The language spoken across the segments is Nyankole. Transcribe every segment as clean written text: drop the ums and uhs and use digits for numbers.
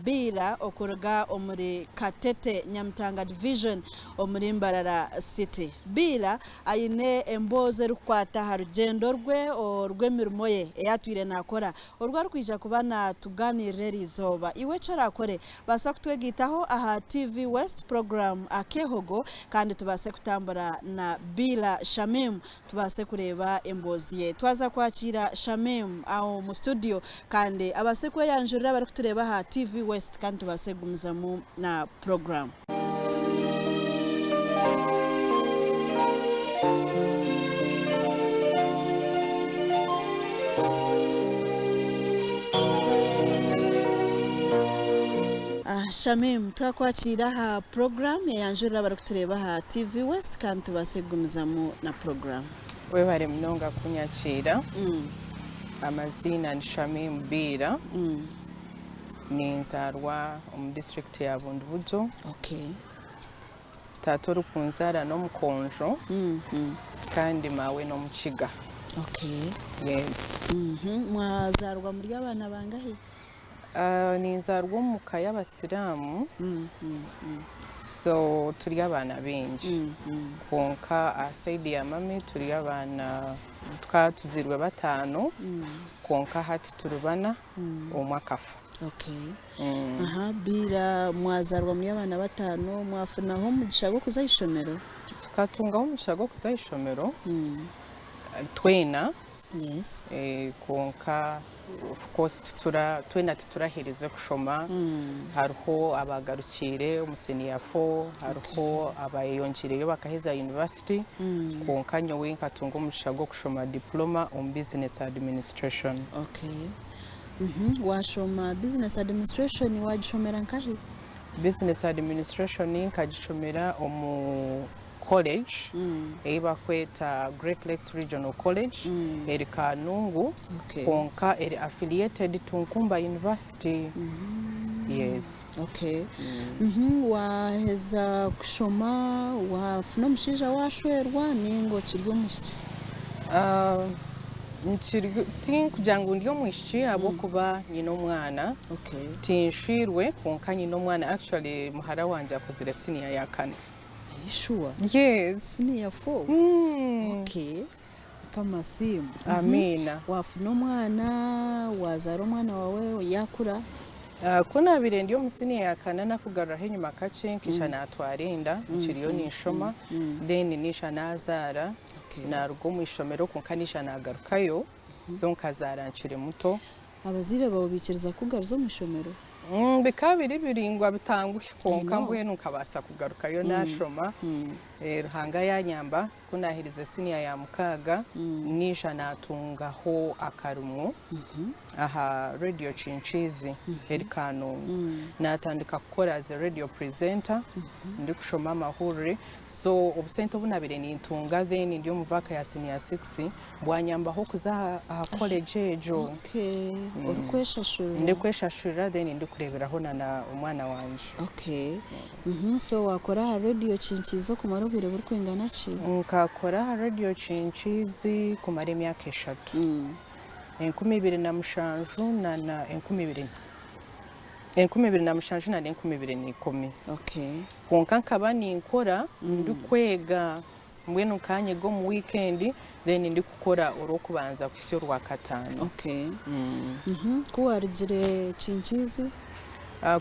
Biira okuruga omuri Katete Nyamitanga Division omuri Mbarara City. Biira aine emboozi erikukwata aha rugyendo rwe orw'emirimo ye ei atwire naakora oru arikwija kuba naatugaaniirira eriizooba. Iwe eki oraakore, baasa kutwegaitaho aha TV West puroguraamu Akeehogo kandi tubaase kutambura na Biira Shamim tubaase kureeba emboozi ye. Twaza kwakiira Shamim omu studio kandi abaase kweyanjurira abarikutureeba aha TV West kandi tubaase kugumizamu na puroguraamu. Shamim, twakwakiira aha puroguraamu eyanjurira abarikutureeba aha TV West kandi tubaase kugumizamu na puroguraamu. Webare munonga kunyakiira. Amaziina ni Shamim Biira. Ninzaarwa omu disiturikiti ya Bundibugyo. Taata orikunzaara n'omukonjo kandi maawe n'omukiga. Yes. Mwazaarwa muri abaana bangahi? Ninzaarwa omu ka y'abasiraamu so turi abaana baingi kwonka aha sayidi ya mami turi abaana tukaba tuzairwe bataano kwonka hati turi bana omwe akafa. Okay. Aha, Biira mwazaarwa muri abaana bataano mwafunaho omugisha gw'okuza aha ishomero? Tukatungaho omugisha gw'okuza aha ishomero twena. Yes. Kwonka of course titura twena tituraherize kushoma hariho abagarukiire omu senior four hariho abayeyongiireyo bakaheza university kwonka nyowe nkatunga omugisha gw'okushoma diploma omu business administration. Okay. Washoma business administration wagishomera nkahi? Business administration nkagishomera omu College ei barikweta Great Lakes Regional College eri Kanungu kwonka eri affiliated to Nkumba University. Yes. Okay. Waaheza kushoma waafuna omushaija waashwerwa nainga okiri omwishiki? Tinkugira ngu ndi omwishiki ahabw'okuba nyine omwana. Tinshwirwe kwonka nyine omwana actually muhara wangye akozire siniya ya kana. Are you sure? Yes. Senior 4? Okay. Mukama asiimwe. Amiina. Wafuna omwana, wazaara omwana wawe yakura. Ku naabaire ndi omu siniya ya kana nakugaruraho enyima kakye nkaija naatwara enda nkiriyo ninshoma then naija naazaara naaruga omu ishomero kwonka naija naagarukayo so nkazaara nkiri muto. Abazaire baawe baikiriza kukugaruza omu ishomero? Bikaba biri biraingwa bitanguhi kwonka mbwenu nkabaasa kugarukayo naashoma. Ruhanga yaanyamba ku naaherize siniya ya mukaaga naija naatungaho akarimo aha Radio Kinkiizi eri Kanungu. Naatandika kukora as a radio presenter ndikushoma amahurire so obusente obu naabaire nintunga then ndi omu vaaka ya siniya sikisi Bwanyambaho kuza aha college egyo. Okay, orikweshashurira? Ndikweshashurira then ndikureeberaho na na omwana wangye. Okay. So waakora aha Radio Kinkiizi okumara obwire burikwingana ki? Nkakora aha Radio Kinkiizi kumara emyaka eshatu. 2007 na na 2000 2007 na 2010. Okay. Kwonka nkaba ninkora ndikwega. Mbwenu nkanyega omu wiikendi then ndikukora orwokubanza kuhitsya orwakataano. Okay. Ku waarugire Kinkiizi?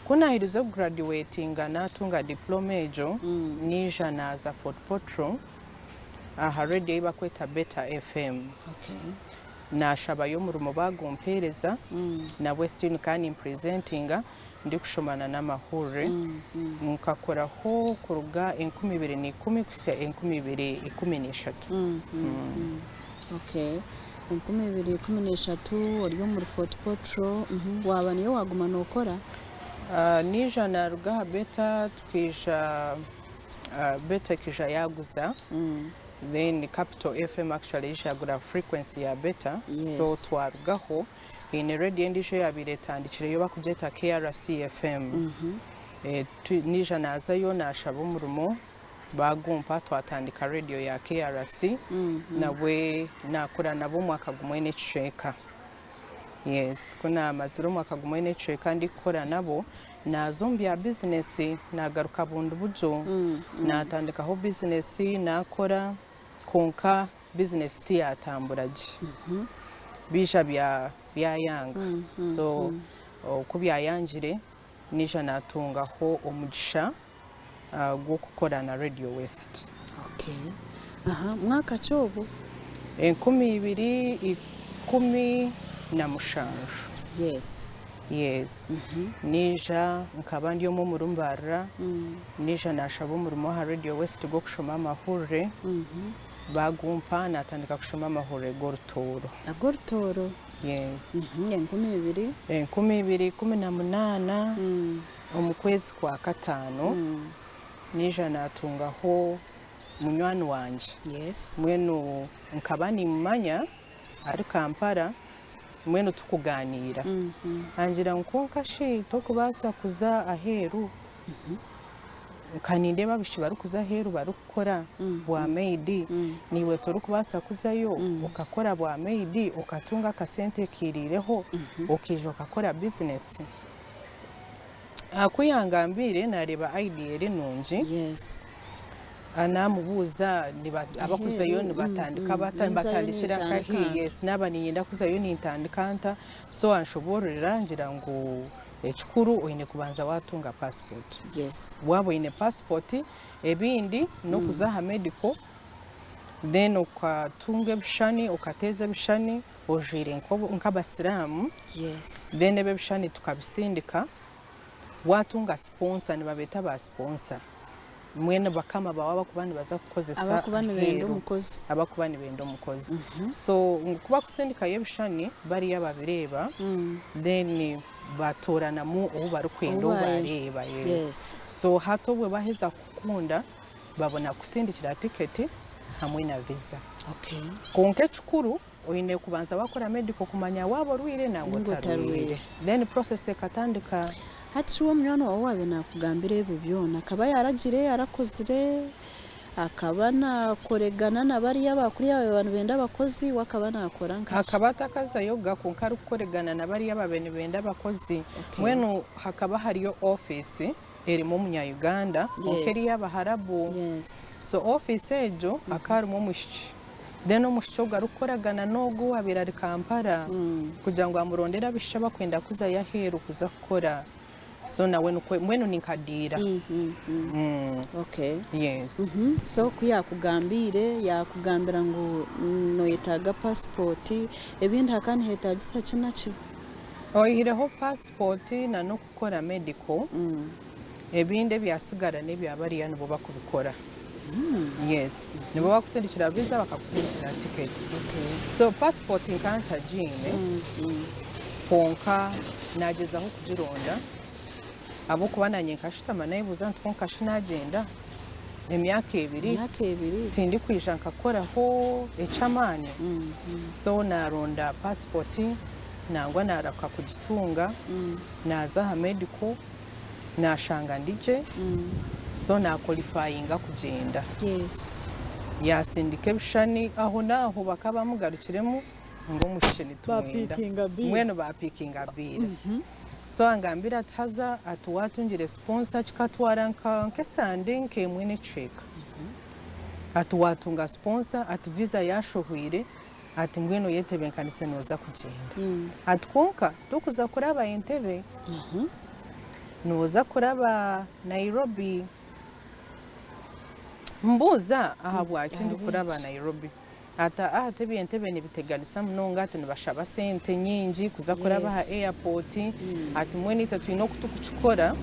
Ku naaherize kugraduatinga naatunga diploma egyo, naija naaza Fort Portal aha radio ei barikweta Beta FM. Okay. Naashabayo omurimo baagumpeereza, nabwe still nkaba nimpurezentinga. Ndikushoma na n'amahurire. Nkakoraho kuruga 2010 kuhitsya 2013. Okay. 2013 ori omuri Fort Portal, waaba niyo waaguma nookora? Naija naaruga aha Beta tukaija, Beta ekaija yaaguza, then Capital FM actually yaija yaagura frequency ya Beta, so twarugaho. Haine rediyo endiijo eyaabaire etandikireyo barikugyeta KRC FM. Naija naazayo naashaba omurimo baagumpa twatandika rediyo ya KRC nabwe naakora nabo omwaka gumwe n'ekicweka. Yes, ku naamazire omwaka gumwe n'ekicweka ndikukora nabo, Naaza omu bya bizinesi naagaruka bundi buryo, naatandikaho bizinesi naakora kwonka bizinesi tiyaatambura gye. Biija byayanga. So ku byayangire naija naatungaho omugisha gw'okukora na Radio West. Okay. Aha, mwaka ki obwo? 2017. Yes. Yes. Naija nkaba ndi omwe omuri Mbarara, naija naashaba omurimo aha Radio West gw'okushoma amahurire, baagumpa naatandika kushoma amahurire g'orutooro. Ag'orutooro? Yes. 2000? 2018 omu kwezi kwa kataano, naija naatungaho munywani wangye. Yes. Mbwenu nkaba nimmumanya ari Kampala mbwenu tukuganiira angira ngu kwonka shi tokubaasa kuza aheeru? Nka nindeeba abaishiki barikuza aheeru barikukora bwa maid naiwe torikubaasa kuzayo okakora bwa maid okatunga akasente kairiireho okaija okakora bizinesi? Ku yangambiire naareeba idea eri nungi. Yes. Naamubuuza abakuzayo nibatandika bata, nibatandikira nkahi, yes naaba niinyenda kuzayo nintandika nta, so anshoboororera angira ngu ekikuru oine kubanza waatunga passport. Yes. Waaba oine passport ebindi n'okuza aha medical then okatunga ebishushani, okateeza ebishushani ojwaire nk'abasiraamu, Yes. then ebi ebishushani tukabisindika, waatunga sponsor nibabeeta ba sponsor. Mbwenu bakama baawe abakuba nibaza kukukozesa Abakuba nibenda aheeru, omukozi. abakuba nibenda omukozi. So ngu ku bakusindikayo ebishushani bariya babireeba then batooranamu ou barikwenda Ou ou baye- bareeba. Yes. Yes. So hati obwe baheza kukukunda babona kukusindikira tiketi hamwe na visa. Okay. Kwonka ekikuru oine kubanza wakora medical kumanya waaba orwaire nangwa Ninga otarwaire. otarwaire. Then process ekatandika. Hati shi munywani waawe owaabaire naakugambira ebyo byona akaba yaaragire, yarakozire, akaba naakoregana na bariya abakuriya abaabaire nibenda abakozi, we akaba naakora nka ki? Akaba atakazayoga kwonka arikukoregana na bariya abaabaire nibenda abakozi. Okay. Mbwenu hakaba hariyo ofiisi erimu omunya-Uganda kwonka eri Yes. ey'Abaharabu. Yes. So ofiisi egyo hakaba harimu omwishiki. Then omwishiki ogwo arikukoragana n'ogwo owaabaire ari Kampala kugira ngu amurondere abaishiki abakwenda kuzayo aheeru kuza kukora. So nawe nikwo mbwenu ni nka diira. Okay. Yes. So ku yaakugambiire, yaakugambira ngu nooyetaaga passport, ebindi hakaba niheetaagisa ki na ki? Oihireho passport na n'okukora medical, ebindi ebyatsigara n'ebya bariya nibo bakubikora. Yes. Nibo bakusindikira visa bakakusindikira ticket. Okay. So passport nka ntagiine kwonka naagyezaho kugironda ahabw'okuba naanye nkashutama nayebuuza nti kwonka shi naagyenda emyaka ebiri Emyaka ebiri. tindikwija nkakoraho eky'amaani? So naaronda passport nangwa naarahuka kugitunga, naaza aha medical naashanga ndi gye, so naaqualifyinga kugyenda. Yes. Yaasindika ebishushani aho n'aho bakaba bamugarukiremu ngu omwishiki nitumwenda. Baapiikinga biira. Mbwenu baapiikinga biira. So angambira ati haza ati waatungire sponsor kikatwara nka nk'esande nk'emwe n'ekicweka. Ati waatunga sponsor ati visa yaashohwire ati mbwenu oyetebeekanise nooza kugyenda. Ati kwonka tokuza kuraba Entebbe, nooza kuraba Nairobi. Mbuuza ahabwaki ndikuraba Nairobi. Ati aa hati eby'Entebbe nibiteganisa munonga ati nibashaba sente nyingi kuza kuraba aha Yes. airport. Ati mbwenu itwe twine oku tukukikora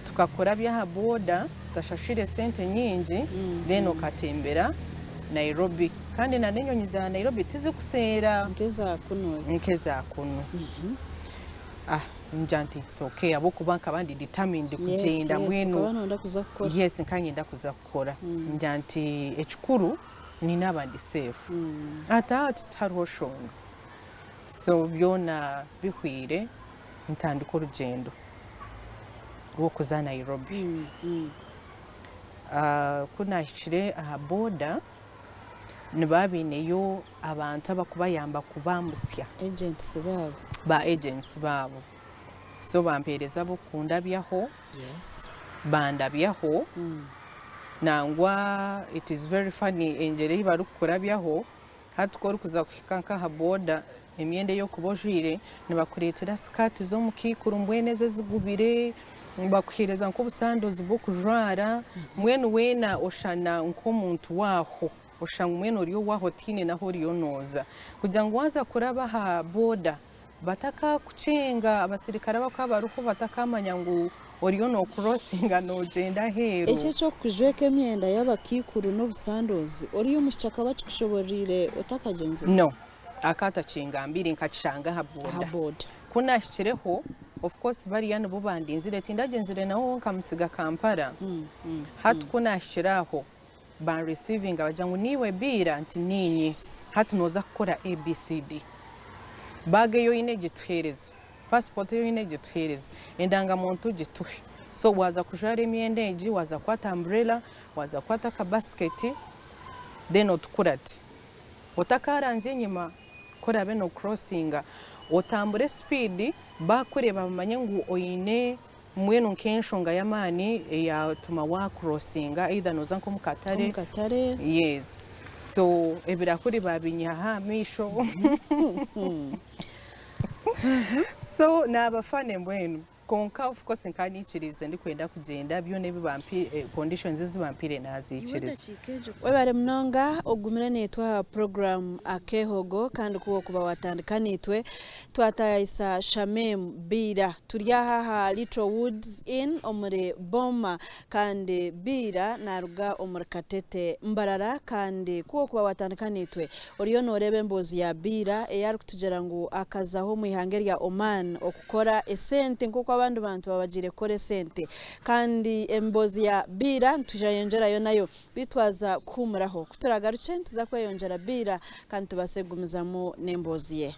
tukakora by'aha border tutashashwire sente nyingi then okatembera Nairobi. Kandi na n'enyonyi za Nairobi tizikuseera Nk'eza kunu. Nk'eza kunu. Ah, ngira nti it's okay ahabw'okuba nkaba ndi determined kugyenda mbwenu. Okaba nooyenda kuza kukora. Yes, nkaba niinyenda kuza kukora. Ngira nti ekikuru ni naaba ndi safe. Ati ati tihariho shonga. So byona bihwire ntandika orugyendo rw'okuza Nairobi. Ah, ku naahikire aha border nibaba baineyo abantu abakubayamba kubambusya. Agents baabo. Ba agents baabo. So bampeereza ab'okundabyaho, bandabyaho, nangwa it is very funny engyera ei barikukurabyaho, hati ku orikuza kuhika nk'aha boda, emyenda ei orikuba ojwaire nibakureetera sikaati z'omukaikuru mbwenu ezo ezigubire, bakuheereza nk'obusandozi bw'okujwara, mbwenu weena oshana nk'omuntu waaho. Oshusha ngu mbwenu ori owaaho tihaine n'ahu oriyo nooza. Kugira ngu waaza kuraba aha boda batakakukyenga, abasirikare abarikuba bariho batakamanya ngu oriyo nokurosinga noogyenda aheeru. Eki eky'okukujweka emyenda y'abakaikuru n'obusandoozi, oriya omwishiki akaba akikushoboreire otakagyenzire? No, akaba atakingambire nkakishanga aha boda. Aha boda. Ku naahikireho, of course bariya nibo bandinzire, tindagyenzire nawe nkamutsiga Kampala. Hati ku naahikire aho, Banrisiivinga bagira ngu niiwe Biira? Nti niinye. Hati nooza kukora ABCD. Baaga ei oine gituheereze, paasipooti ei oine gituheereze, endangamuntu gituhe. So waaza kujwara emyenda egi, waaza kukwata amburela, waaza kukwata akabasiketi, then otukurate. Otakaaranzya enyima ku oraabe nookurosinga, otambure sipiidi baakureeba bamanye ngu oine Mbwenu nk'enshonga y'amaani eyatuma wa crossinga either noza nk'omu katare. Omu katare. Yes. So ebirahuri babinyihaho aha maisho. So naaba funny mbwenu. Kwonka of course nkaba nyikiriize ndikwenda kugyenda byona ebi bampiire, conditions ezi bampiire naziikiriza. Webare munonga ogumire naitwe aha program Akeehogo kandi ku okuba watandika naitwe Twatayayisa Shamim Biira. Turi aha aha Little Woods Inn omuri Boma kandi Biira naruga omuri Katete, Mbarara kandi ku okuba watandika naitwe oriyo noreeba emboozi ya Biira ei arikutugira ngu akazaho omu ihanga erya Oman okukora esente nk'oku abandi bantu babagiire kukora esente kandi emboozi ya Biira nitweyongyerayo nayo beitu twaza kuhumuraho. Kuturagarukye nituza kweyongyera Biira kandi tubaase kugumizamu n'emboozi ye.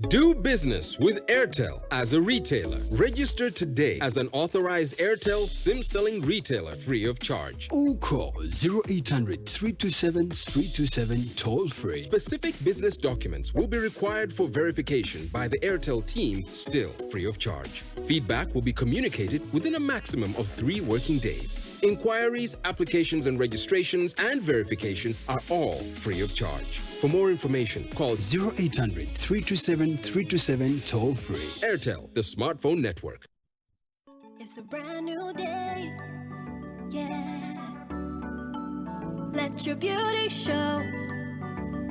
Do business with Airtel as a retailer. Register today as an authorized Airtel SIM selling retailer free of charge. Or call 0800 327 327 toll free. Specific business documents will be required for verification by the Airtel team, still free of charge. Feedback will be communicated within a maximum of 3 working days. Inquiries, applications and registrations and verification are all free of charge. For more information, call 0800 327 327 toll free. Airtel, the smartphone network. It's a brand new day, yeah. Let your beauty show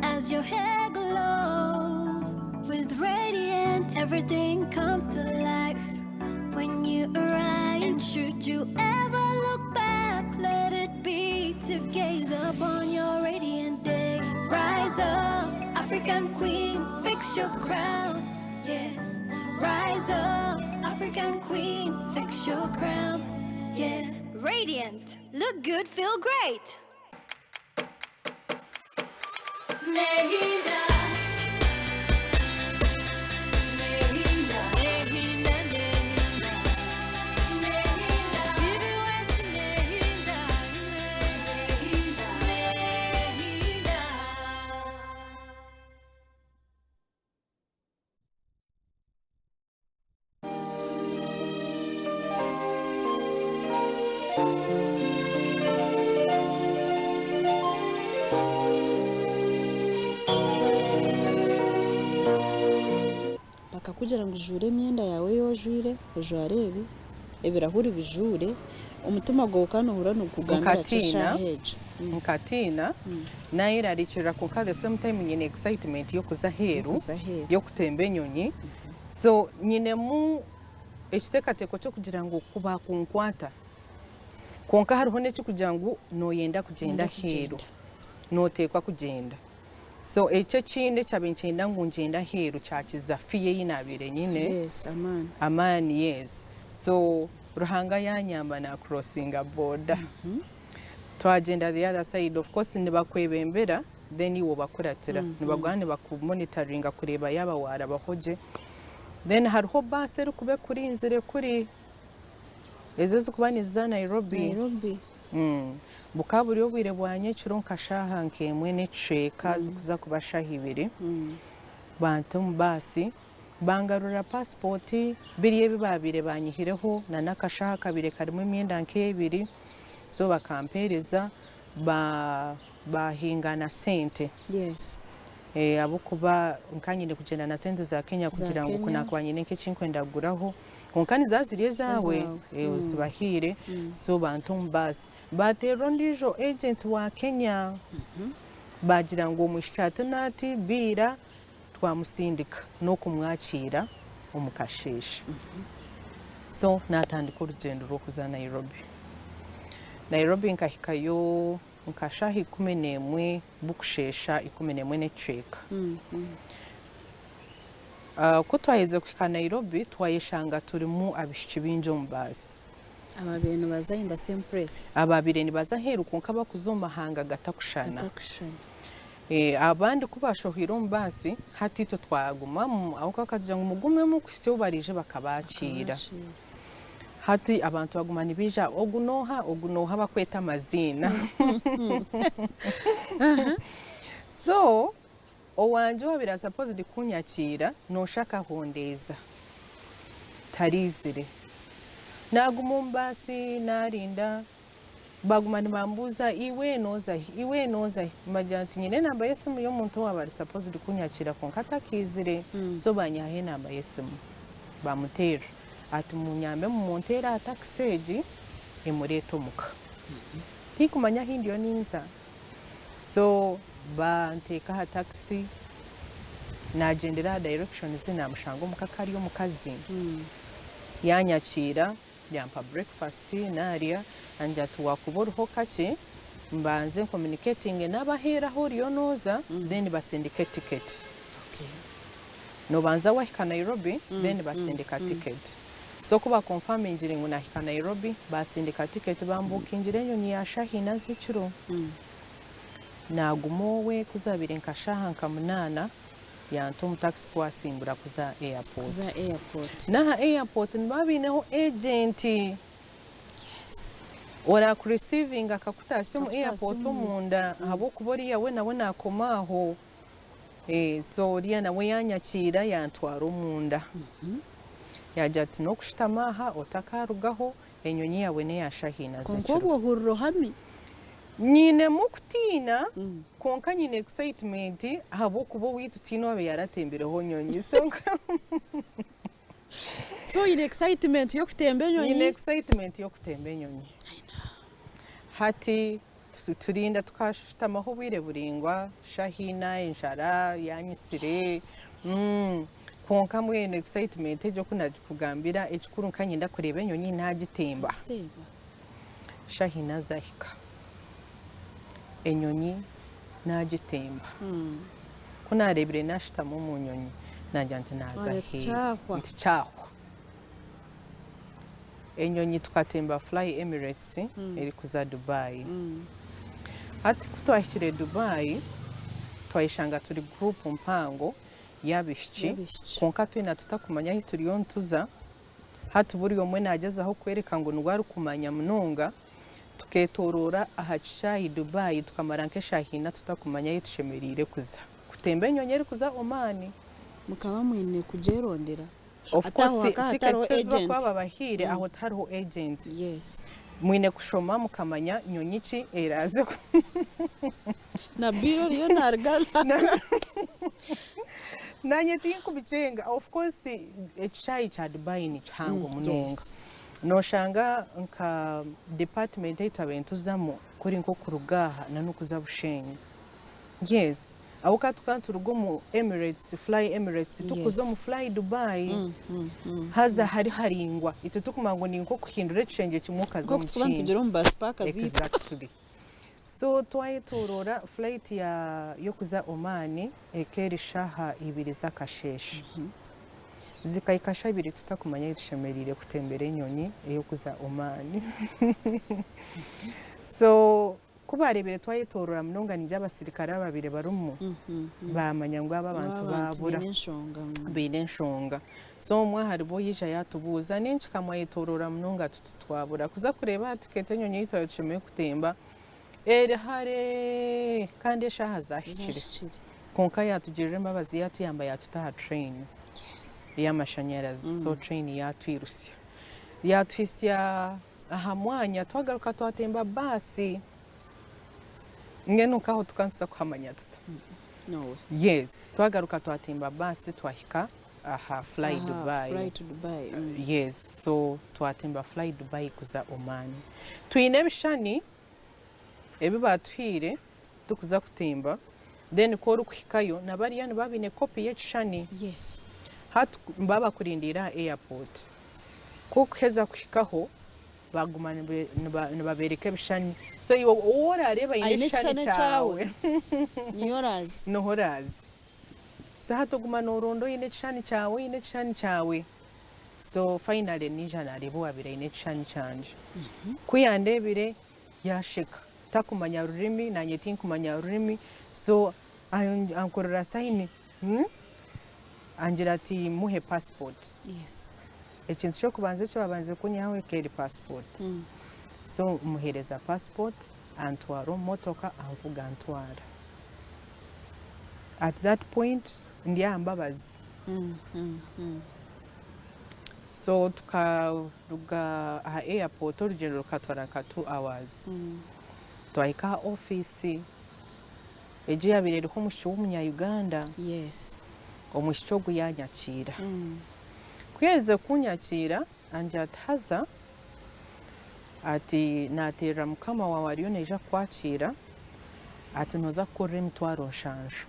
as your hair glows. With Radiant, everything comes to life when you arrive. And should you ever look back, let it be to gaze upon your radiant day. Rise up, African queen, fix your crown, yeah. Rise up, African queen, fix your crown, yeah. Radiant, look good, feel great. Bakakugira ngu juura emyenda yaawe ei ojwaire, ojware ebi, ebirahuri bijuure, omutima gwawe okaba noohurira nigukugambira ki Nkatiina, eshaaha egyo? nkatiina, naayerarikirira kwonka at the same time nyine excitement y'okuza aheeru, Y'okuza aheeru. y'okutemba enyonyi. So nyinemu ekiteekateeko ky'okugira ngu ku baakunkwata, kwonka hariho n'ekirikugira ngu nooyenda kugyenda Nooyenda aheeru, kugyenda. nooteekwa kugyenda. So ekyo ekindi ekyabaire nikyenda ngu ngyende aheeru kyakiza fear ei naabaire nyine. Yes, amaani. Amaani yes. So Ruhanga yanyamba na crossinga border. Twagyenda the other side of course nibakwebembera then iwe obakuratira. Nibaguma nibakumonitoringa kureeba yaaba waarabaho gye. Then hariho baasi erikuba ekurinzire kuri ezo ezirikuba niziza Nairobi. Nairobi. Bukaba buri obwire bwa nyekiro nka shaaha nk'emwe n'ekicweka zikuza kuba shaaha ibiri. Banta omu baasi bangarurira paasipooti biri ebi baabaire baanyihireho na n'akashaho akabaire karimu emyenda nk'ebiri so bakampeereza baahinga na sente. Yes. Ahabw'okuba nka nyine kugyenda na sente za Kenya kugira ngu ku naakuba nyine nk'eki nkwenda kuguraho kwonka niziba ziri ezaawe ozibahaire so banta omu baasi. Baateerera ondiijo agent wa Kenya baagira ngu omwishiki ati n'ati Biira twamusindika n'okumwakiira omu kasheeshe. So naatandika orugyendo rw'okuza Nairobi. Nairobi nkahikayo nka shaaha 11 bukusheesha 11 n'ekicweka. Ku twaherize kuhika Nairobi twayeshanga turimu abaishiki baingi omu baasi. Ababaire nibaza in the same place. Ababaire nibaza aheeru kwonka bakuza omu mahanga gatakushushana. Gatakushushana. Abandi ku baashohwire omu baasi, hati itwe twagumamu ahabw'okuba bakagira ngu mugumemu kuhitsya obu baraije bakabaakiira. Hati abantu baguma nibaija, ogu n'oha, ogu n'oha bakweta amaziina. So owangye owaabaire ari supposed kunyakiira noosha akahondeeza taraizire. Naaguma omu baasi naarinda, baguma nibambuuza iwe nooza hi, iwe nooza hi? Mbagira nti nyine enamba y'esimu y'omuntu owaaba ari supposed kunyakiira kwonka takaizire, so banyihaho enamba y'esimu bamuteerera. Ati munyambe mumunteere aha takisi egi emureete omuka. Tinkumanya ahi ndiyo ninza. So banteeka aha takisi naagyendera aha directions naamushanga omuka ku ari omukazi. Yaanyakiira yampa breakfast naarya angira ati waakuba oriho kakye mbanze ncommunicatinge n'abaheeru ahu oriyo nooza then basindike ticket. Nobanza wahika Nairobi then basindika ticket. So ku bakonfamingire ngu nahika Nairobi, basindika ticket bambukingira enyonyi ya shaaha ina z'ekiro. Naguma owe ku zabaire nka shaaha nka munaana yanta omu taxi twasimbura kuza airport. Kuza airport. N'aha airport nibaba baineho agent. Orakurisiivinga akakutaasya omu airport omunda ahabw'okuba oriya we nawe naakoma aho. So oriya nawe yaanyakiira yantwara omunda. Yaagira ati n'okushutama aha otakaarugaho, enyonyi yaawe n'eya shaaha ina Kwonka z'ekiro. obwo ohurira ohami? Nyinemu okutiina kwonka nyine excitement ahabw'okuba owaitu tihaine owaabaire yaratembireho nyonyi. So So oine excitement y'okutemba enyonyi? Nyine excitement y'okutemba enyonyi. Hati turinda tukashutamaho obwire buraingwa, shaaha ina, enjara yanyitsire, kwonka mbwenu excitement egyo ku nagikugambira, ekikuru nka niinyenda kureeba enyonyi nagitemba. Shaaha ina zahika, enyonyi nagitemba. Ku naareebire naashutama omu nyonyi, naagira nti naaza aheeru, nti kyahwa. Enyonyi tukatemba Fly Emirates erikuza Dubai. Hati ku twahikire Dubai, twayeshanga turi guruupu mpango y'abaishiki, kwonka twena tutakumanya ahu turiyo nituza. Hati buri omwe naagyezaho kworeka ngu niwe arikumanya munonga. Tukeetooroora aha kishaayi Dubai tukamara nk'eshaaha ina tutakumanya ahu tushemereire kuza kutemba enyonyi erikuza Oman. Mukaba mwine kugyerondera? Of Hati aho course hakaba tickets hatariho ezi agent? bakuba babahaire aho tihariho agent. Yes. Mwine kushoma mukamanya nyonyi ki eraaze Na Bill oriyo naruga Naanye tinkubikyenga. Of course ekishaayi kya Dubai ni kihango munonga. Yes. Nooshanga nka department ei twabaire nituzamu kuri nk'okuruga aha n'okuza Bushenyi. Yes, ahabw'okuba tukaba nituruga omu Emirates, Fly Emirates turikuza omu Fly Dubai haza hari haraingwa. Itwe turikumanya ngu ni nk'okuhindura ekishengye kimwe okaza omu Nk'oku turikuba kindi. nitugira omu bus park zaitu. Exactly. So twayetoroora flight ya y'okuza Oman eka eri shaaha ibiri z'akasheeshe. Zikahika shaaha ibiri tutakumanya ahu tushemereire kutembera enyonyi ey'okuza Oman. So ku baareebire twayetoroora munonga ningira abasirikare ababaire barimu baamanya ngu aba abantu Abantu baabura. baine enshonga. Baine enshonga. So omwe aharibo yaija yaatubuuza n'enki ka mwayetoroora munonga tuti twabura. Kuza kureeba aha tiketi enyonyi ei twaabaire tushemereire kutemba eri hare kandi eshaaha zaahikire. Zahikire. Kwonka yaatugirira embabazi yaatuyamba yaatuta aha train y'amashanyarazi. So train yaatwirutsya. Yaatuhitsya aha mwanya twagaruka twatemba baasi. Mbwenu nk'aho tukaba nituza kuhamanya tuta? Nowe. Yes, twagaruka twatemba baasi twahika aha Fly Aha, Dubai. Fly to Dubai. Yes, so twatemba Fly Dubai kuza Oman. Twine ebishushani ebi baatuhaire tukuza kutemba, then ku orikuhikayo na bariya nibaba baine kopi y'ekishushani. Hati nibaba bakurindiire aha airport. Ku orikuheza kuhikaho, baguma nibabeereka ebishushani. So iwe ou oraareeba aine Aine ekishushani ekishushani kyawe, ekyawe. Niyo oraaze. Niho oraaze. So hati oguma nooronda oine ekishushani kyawe, oine ekishushani kyawe. So finally naija naareeba owaabaire aine ekishushani kyangye. Ku yandeebire yaasheka. Takumanya rurimi, naanye tinkumanya rurimi, so ankorera sayini angira ati muhe passport. Ekintu ky'okubanza eki baabanze kunyihaho eka eri passport. So muheereza passport, antwara omu motoka anvuga antwara. At that point ndi aha Mbabazi. So tukaruga aha airport orugyendo rukatwara nka 2 hours. Twahika aha ofiisi egyo eyaabaire eriho omwishiki w'omunya-Uganda. Omwishiki ogu yaanyakiira. Ku yaaherize kunyakiira angira ati haza ati naateerera mukama waawe ariyo naija kukwakiira ati nooza kukorera 700,000.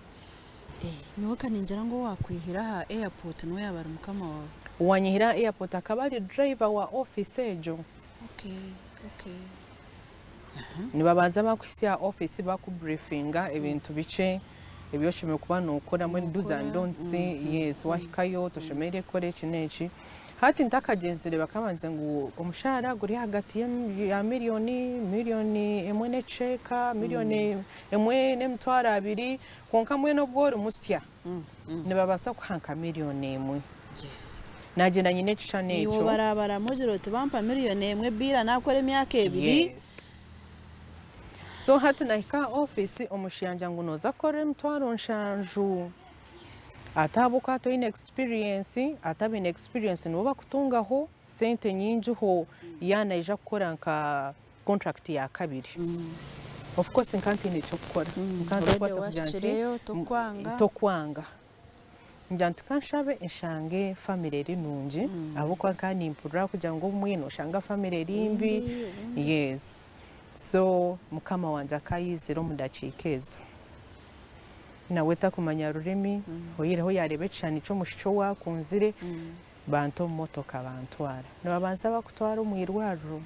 Nyowe ka ningira ngu owaakwihire aha airport niwe yaaba ari mukama waawe. Owaanyihire aha airport akaba ari driver wa ofiisi egyo. Nibabanza bakuhitsya aha ofiisi bakubriefinga ebintu bikye ebi oshemereire kuba nookora mbwenu do's and don'ts, yes, waahikayo toshemereire kukora eki n'eki. Hati ntakagyenzire bakabanza ngu omushaara guri ahagati ya miriyoni, 1.1 million, 1.2 million, kwonka mbwenu obu ori musya nibabaasa kukuha nka 1 million. Naagyenda nyine ekishushani Niiwe ekyo. obarabaramu ogira oti bampa 1 million biira naakora emyaka 2. Yes. So hati nahika aha ofiisi omushija yangira ngu nooza kukorera 700,000. Ati ahabw'okuba toine experience, ati abaine experience nibo bakutungaho sente nyingiho yaaba naija kukora nka contract ya kabiri. Of course nka ntiine ky'okukora. Nka Already ntakubaasa kugira nti wahikireyo tokwanga. Tokwanga. Ngira nti kanshabe nshange family eri nungi ahabw'okuba nka nimpurira kugira ngu obumwe noshanga family eri mbi. Yes. So mukama wangye akayizira omu dakiika ezo. Nawe takumanya rurimi, oyihireho yaareeba ekishushani ky'omwishiki ou akunzire, banta omu motoka bantwara. Nibabanza bakutwara omu irwariro.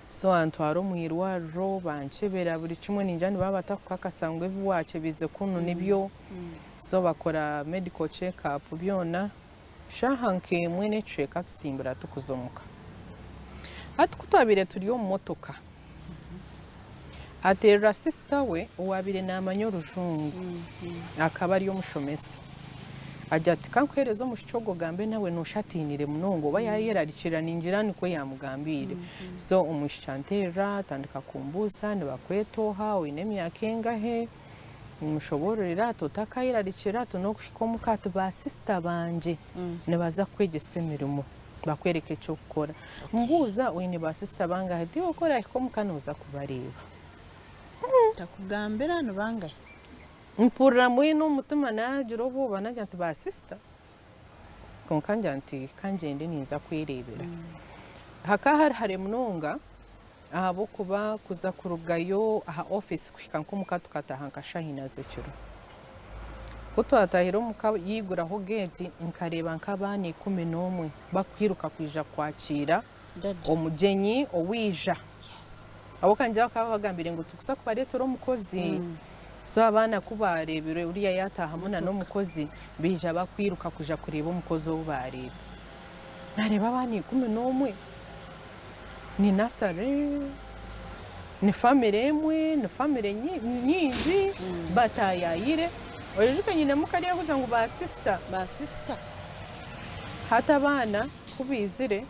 So antwara omu irwariro bankyebera buri kimwe ningira nibaba batakukakasa ngu ebi waakyebize kunu nibyo. So bakora medical check up byona, shaaha nk'emwe n'ekicweka tusimbura tukuza omuka. Hati ku twabaire turi omu motoka, ateerera sister we owaabaire naamanya orujungu, akaba ari omushomesa. Agira ati kankuheereze omwishiki ogu ogambe nawe noosha atiinire munonga oba yaayerarikirira ningira nikwo yaamugambiire. So omwishiki anteerera atandika kumbuuza nibakweta oha, oine emyaka engahe, mushoboororera ati otakayerarikirira ati n'okuhika omuka ati ba sister bangye nibaza kukwegyesa emirimo bakwereke eky'okukora. Mbuuza oine ba sister bangahe? Ati iwe ku orahika omuka nooza kubareeba. Takugambira ni bangahi? Mpurira mbwenu omu mutima naagira obwoba naagira nti ba sister? Kwonka ngira nti kangyende ninza kwereebera. Hakaba hari hare munonga ahabw'okuba kuza kurugayo aha ofiisi kuhika nk'omuka tukataaha nka shaaha ina z'ekiro. Ku twataahire omuka yaiguraho geeti nkareeba nk'abaana 11 bakwiruka kwija kwakiira Daddy. Omugyenyi owaija. Ahabw'okuba ningira bakaba babagambire ngu turikuza kubareetera omukozi. So abaana ku baareebire oriya yaataahamu na n'omukozi, baija bakwiruka kwija kureeba omukozi ou baareeta. Naareeba abaana 11, ni nasare, ni famire emwe, ni famire nyingi bataayaayire. Oijuke nyinemu kariya arikugira ngu ba sisita. Ba sisita. Hati abaana ku baizire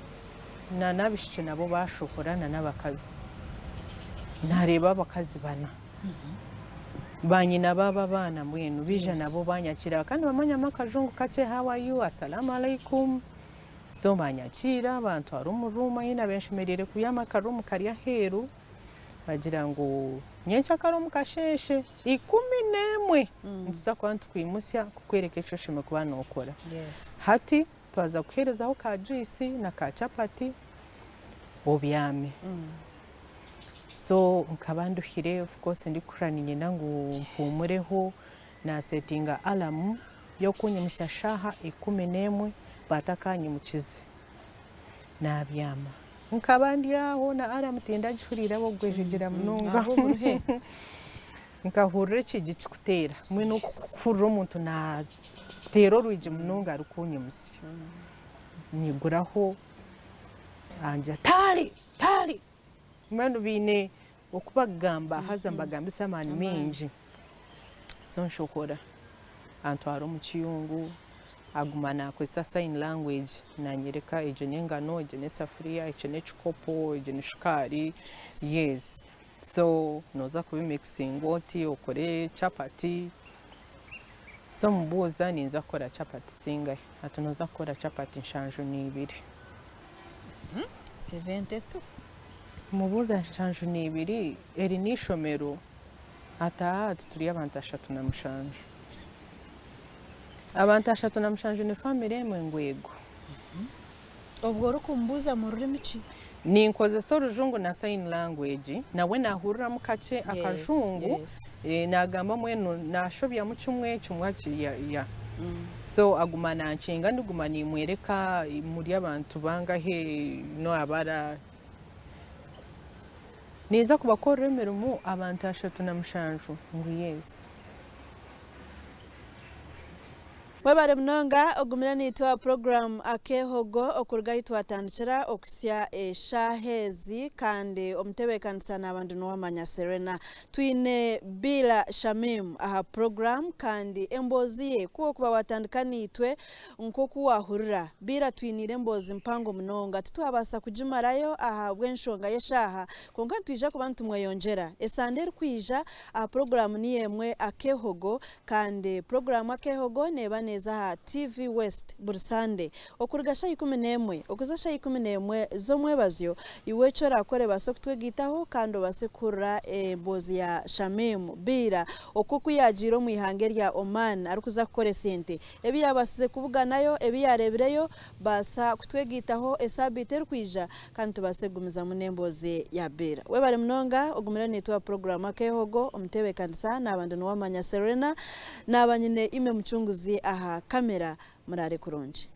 na n'abaishiki nabo baashohora na n'abakazi. Naareeba abakazi bana. Banyina baabo abaana mbwenu baija nabo banyakiira kandi bamanyamu akajungu kakye how are you, asalamu alaikum. So banyakiira bantwara omu room ahi naabaire nshemereire kubyama aka room kari aheeru bagira ngu nyenkyakare omu kasheeshe 11 nituza kuba nitukwimutsya kukworeka eki oshemereire kuba nookora. Hati twaza kukuheerezaho ka juice na ka chapati obyame. So nkaba nduhire of course ndikuhurira niinyenda ngu mpuumureho, naasetinga alarm y'okunyimutsya shaaha 11 baatakanyimukize. Naabyama. Nkaba ndi aho na alarm tindagihuriire ahabw'okugwejegyera munonga. Ahabw'oburuhe. Nkahurira ekiigi kikuteera, mbwenu okuhurira omuntu naateera orwigi munonga arikunyimutsya. Nyiguraho angira taari, taari! Mbwenu baine oku bakugamba haza nibagambisa amaani maingi. So nshohora, antwara omu kiyungu, aguma naakozesa sign language naanyereka egyo n'engano, egyo n'esafuriya, ekyo n'ekikopo, egyo ni shukaari, yes. So nooza kubimikisinga oti okore chapati. So mubuuza ninza kukora chapati zingahi? Ati nooza kukora chapati 72. 72. Mubuuza 72 eri n'eishomero? Ati aa ati turi abantu 37. Abantu 37 ni famire emwe? Ngu eego. Obwo orikumubuuza mu rurimi ki? Ninkozesa orujungu na sign language, nawe naahuriramu kakye akajungu, naagamba mbwenu naashobyamu kimwe, kimwe ya So aguma nankinga ndiguma nimwereka muri abantu bangahe naabara. Ninza kubakorera emirimo abantu 37 ngu yes. Webare munonga ogumire naitwe aha puroguraamu Akeehogo okuruga ahu twatandikira okuhitsya eshaaha ezi kandi omutebeekanisa naaba ndi Nuwamanya Serena. Twine Biila Shamim aha puroguraamu kandi emboozi ye ku orikuba waatandika naitwe nk'oku waahurira, Biila atwiniire emboozi mpango munonga titwabaasa kugimarayo ahabw'enshonga y'eshaaha kwonka nitwija kuba nitumweyongyera esande erikwija aha puroguraamu niyo emwe Akeehogo Kandi puroguraamu Akeehogo neeba neeza aha TV West buri Sande okuruga shaaha 11 okuza shaaha 11 z'omwebazyo. Iwe eki oraakore baasa kutwegaitaho kandi obaase kuhurira emboozi ya Shamim Biira okwo oku yaagiire omu ihanga erya Oman arikuza kukora esente, ebi yaabaasize kubuganayo, ebi yaareebireyo. Baasa kutwegaitaho esaabiiti erikwija kandi tubaase kugumizamu n'emboozi ya Bill. Webare munonga ogumire naitwe aha puroguraamu Akeehogo. Omutebeekanisa naaba ndi Nuwamanya Serena, naaba nyine Ime Mucunguzi aha kamera. Muraare kurungi.